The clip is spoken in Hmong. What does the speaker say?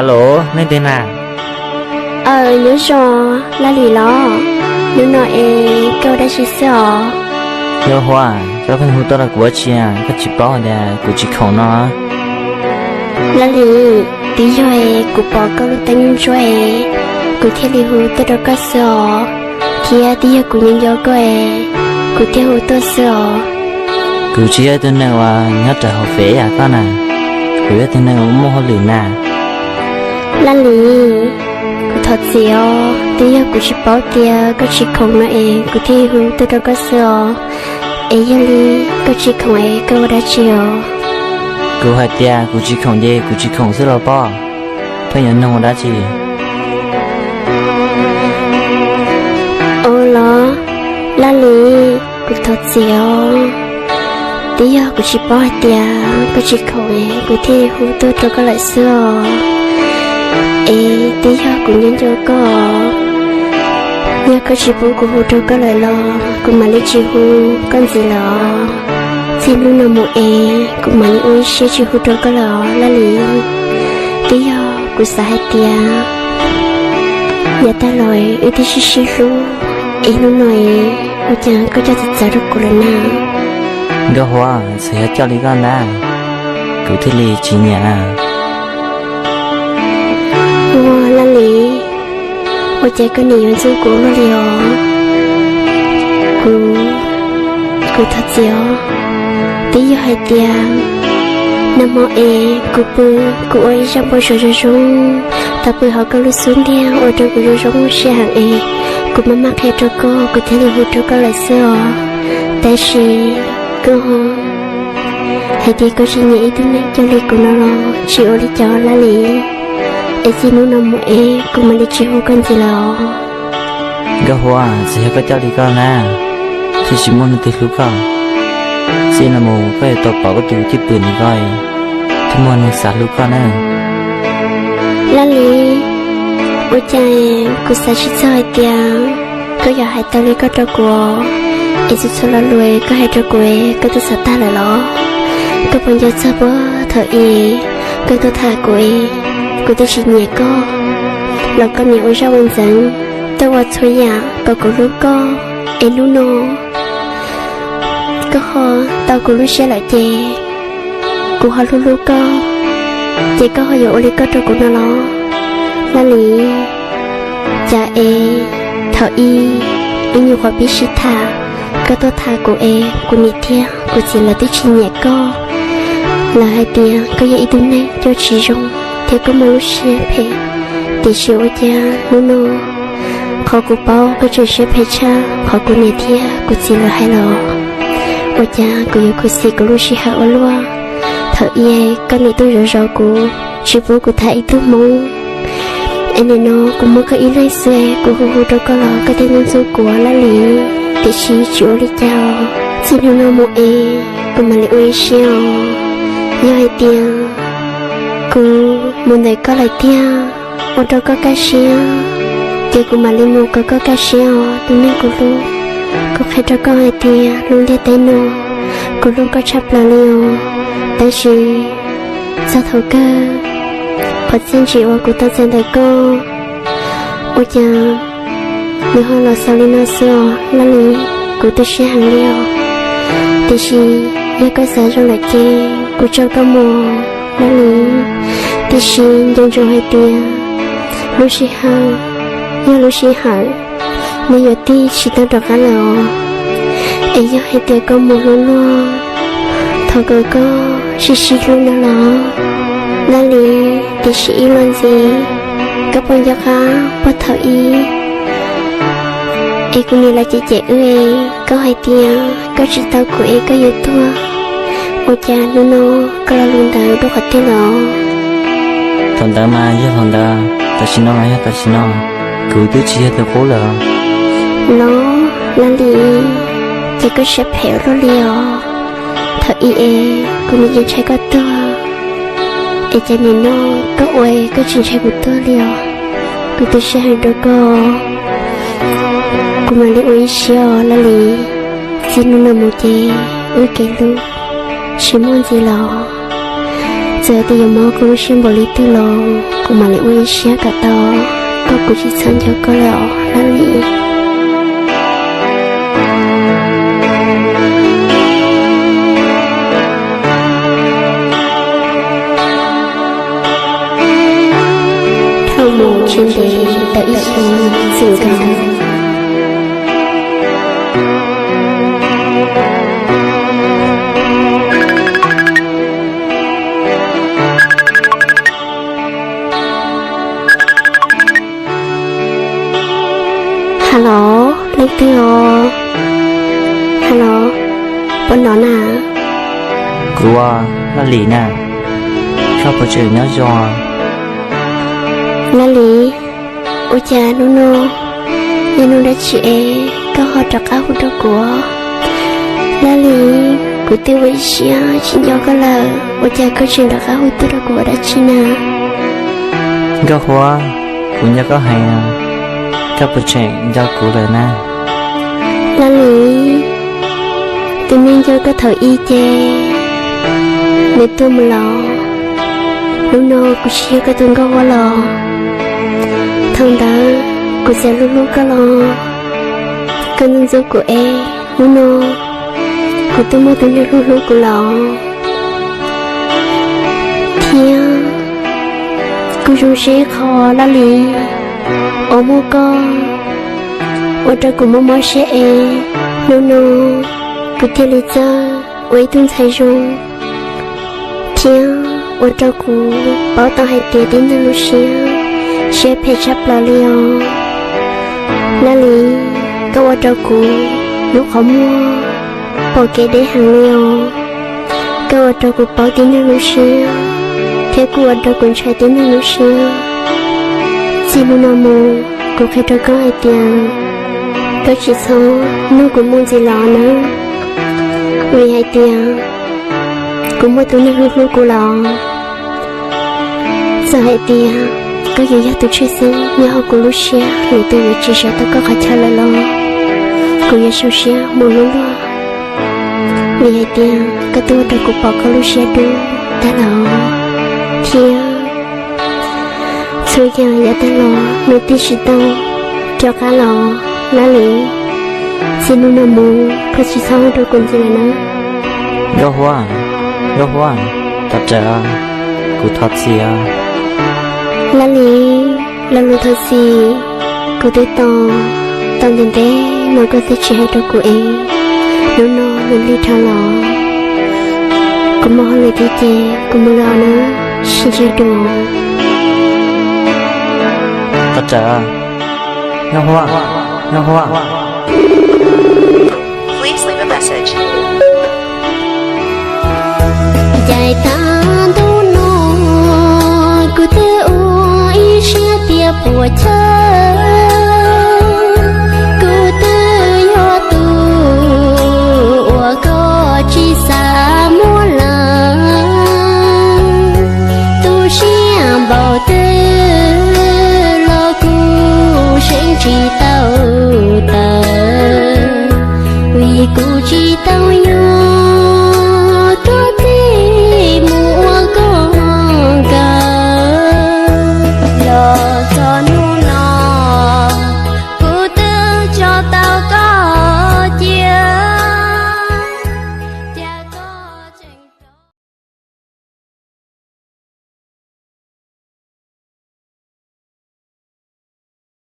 Alo, leej twg na? Aw, nyob zoo, Laj Lis los? Hnub no es koj ua dab tsi xwb os? Nkauj Huab, koj pheej hu tuaj rau kuv ua dab tsi, koj tsis paub tias kuv tsis khoom no? Laj Lis, twb yog es kuv pom koj lub teeb ntsuab es kuv thiaj li hu tuaj rau koj xwb os, thiab twb yog kuv nyob nco koj es kuv thiaj hu tuaj xwb os. Kuv tsis yog ib tug neeg uas nyob rau hauv fem yam koj na, kuv yog tus neeg uas muaj hauj lwm na. Laj Lis, kuv thov txim os, twb yog kuv tsis paub tias koj tsis khoom no es kuv thiaj hu tuaj rau koj xwb os. Es yog li koj tsis khoom es koj ua dab tsi os? Kuv hais tias kuv tsis khoom ces kuv tsis khoom xwb los pob, pheej yuav nug ua dab tsi? Ua los, Laj Lis, kuv thov txim os, twb yog kuv tsis paub hais tias koj tsis khoom es kuv thiaj hu tuaj rau koj lawm xwb os. Es twb yog kuv nyob nco koj, yog koj tsis pub kuv hu rau koj lawm los kuv mam li tsis hu koj ntxiv lawm os. Txij hnub no mus es kuv mam li ua ib siab tsis hu rau koj lawm os Laj Lis. Twb yog kuv xav hais tias yav tag los wb twb sib sib hlub, es hnub no es ua cas koj coj txawv txawv rau kuv lawm na? Nkauj Huab, txawm yog coj li koj ntag, kuv thiaj li tsis nyiam na. Ua Laj Lis, ua cas koj nim yuav ntxub kuv ua luaj li os? Kuv, kuv thov txim os. Twb yog hais tias nag hmo es kuv pw, kuv ua ib zaj npau suav zoo zoo, tau pw hauv koj lub xub ntiag ua rau kuv zoo zoo siab heev es kuv maj maj qhia rau koj, kuv thiaj li hu rau koj lawm xwb os. Tab sis koj hais tias koj tsis nyiam ib tug neeg coj li kuv no los tsis ua li cas Laj Lis. Es txij hnub no mus es kuv mam li tsis hu koj ntxiv lawm os. Nkauj Huab, txawm yog koj coj li koj na, thiaj tsis muaj leej twg hlub koj. Txij no mus koj yuav tau pom koj tus cwj pwm ntawm ko, thiaj muaj neeg xav hlub koj na. Laj Lis, ua cas kuv xav tsis txog hais tias koj yuav hais tau li koj rau kuv, es txhua txhua lo lus koj hais rau kuv koj twb xav tag lawm los? Koj puas nco txog puag thaum ub koj tuaj tham kuv, kuv twb tsis nyiam koj los koj nim ua zaj ua ntxeev, tuaj ua txhua yam kom kuv hlub koj, es hnub no koj ho tau kuv lub siab lawm ces kuv ho hlub hlub koj, ces koj ho yuav ua li koj rau kuv no los? Laj Lis, cas es thaum ub ib nyuag qhuav pib sib tham, koj tuaj tham kuv es kuv niam thiab kuv txiv lawv twb tsis nyiam koj. Lawv hais tias koj yog ib tug neeg coj tsis zoo thiab koj muaj lub siab phem. Tiam sis ua cas hnub no qhov kuv paub koj tseem siab phem tshaj qhov kuv niam thiab kuv txiv lawv hais los? Ua cas kuv yuav khuv xim kuv lub sij hawm ua luaj? Thaum ub koj nim tuaj zov zov kuv, tsis pub kuv tham ib tug hmoob. Es nim no kuv muaj koj ib leeg xwb, kuv hu hu rau koj los koj thiaj ntxub ntxub kuv Laj Lis. Tiam sis tsis ua li cas, txij hnub no mus es kuv mam li ua ib siab os. Yog hais tias kuv mus ntawm koj lawm tiag, ua rau koj kaj siab, ces kuv mam li mus kom koj kaj siab os tus neeg kuv hlub. Kuv qhia rau koj hais tias lub ntiaj teb no kuv hlub koj tshaj plaws li os. Tab sis txog thaum kawg, qhov txiaj ntsim uas kuv tau txais ntawm koj, ua cas nws ho los xaus li no xwb os Laj Lis. Kuv tu siab heev li os. Tiam sis yog koj xav zoo lawm ces kuv tso koj mus Laj Lis. Tiam sis nco ntsoov hais tias lub sij hawm yog lub sij hawm, nws yuav tig tsis tau rov qab lawm os. Es yog hais tias koj mus hlub luag, thov kom koj sib sib hlub no los Laj Lis. Tiam sis ib los ntxiv, koj puas nco qab puag thaum ub es kuv niam lawv cem cem wb es koj hais tias koj tsis tau kuv es koj yuav tuag? Ua cas hnub no koj lo lus ntawd dua qhov twg los? Thaum ntawd mas yog thaum ntawd, tam sim no mas yog tam sim no, kuv twb tsis yog tus qub lawm. Los Laj Lis, ces koj siab phem ua luaj li os. Thaum ub es kuv nim ntshai koj tuag, es cas nim no koj ua koj tsis ntshai kuv tuag li os? Kuv tu siab heev rau koj, kuv mam li ua ib siab os Laj Lis. Txij hnub no mus ces wb kev hlub tsis muaj ntxiv los? Txawm tias yuav mob kuv lub siab npaum li twg los kuv mam li ua ib siab kom tau, koj kuv tsis txhob nco koj lawm os Laj Lis. Dhau mus tsis ntev tau ib xyoos txwm nkaus. Hello, leej twg os? Hello, puas hnov na? Kuv, Laj Lis na, koj puas tseem nyob zoo? Laj Lis, ua cas hnub no yog hnub dab tsi es koj ho rov qab hu rau kuv? Laj Lis, kuv twb ua ib siab tsis nco koj lawm, ua cas koj tseem rov qab hu tuaj rau kuv ua dab tsi na? Nkauj Huab, kuv nco koj heev, koj puas tseem nco kuv lawm na? Laj Lis, tus neeg nco koj thaum ub ces nws tuag mus lawm. Hnub no kuv tsis yog koj tus Nkauj Huab lawm. Thaum ntawd kuv txawm hlub hlub koj los koj ntxub ntxub kuv es hnub no kuv twb muaj tus neeg hlub hlub kuv lawm. Thiab kuv zoo siab qhov Laj Lis uas muaj koj ua rau kuv mob mob siab es hnub no kuv thiaj li txawj ua ib tug ntxhais zoo, thiab ua rau kuv paub tau hais tias tib neeg lub siab, siab phem tshaj plaws li os. Laj Lis, koj ua rau kuv lub qhov muag pom kev deb heev li os. Koj ua rau kuv paub tib neeg lub siab, thiab kuj ua rau kuv ntshai tib neeg lub siab. Txij hnub no mus, kuv qhia rau koj hais tias koj tsis txhob nug kuv mus ntxiv lawm nawb, vim hais tias kuv muaj tus neeg hlub hlub kuv lawm. Txawm hais tias koj yuav yog tus tshwj xeeb nyob hauv kuv lub siab, lwm tus yuav tsis sawv tau koj qhov chaw lawm los kuv yuav zoo siab mus hlub luag, vim hais tias koj twb ua rau kuv pom koj lub siab dub tag lawm, thiab txhua yam yav tag los nws twb tsis tau rov qab los. Laj Lis, txij hnub no mus koj tsis txhob hu rau kuv ntxiv lawm na. Nkauj Huab, Nkauj Huab, thov rawm, kuv thov txim os. Laj Lis, lo lus thov txim kuv twb tos tau ntev ntev no koj twb tsis hais rau kuv es hnub no nws lig dhau los. Kuv muaj hauj lwm thiab ces kuv mus lawm nawb, sib ntsib dua. Thov rawm, Nkauj Huab, Nkauj Huab. Caij tag ntuj no kuv twb ua ib siab tias puas chawj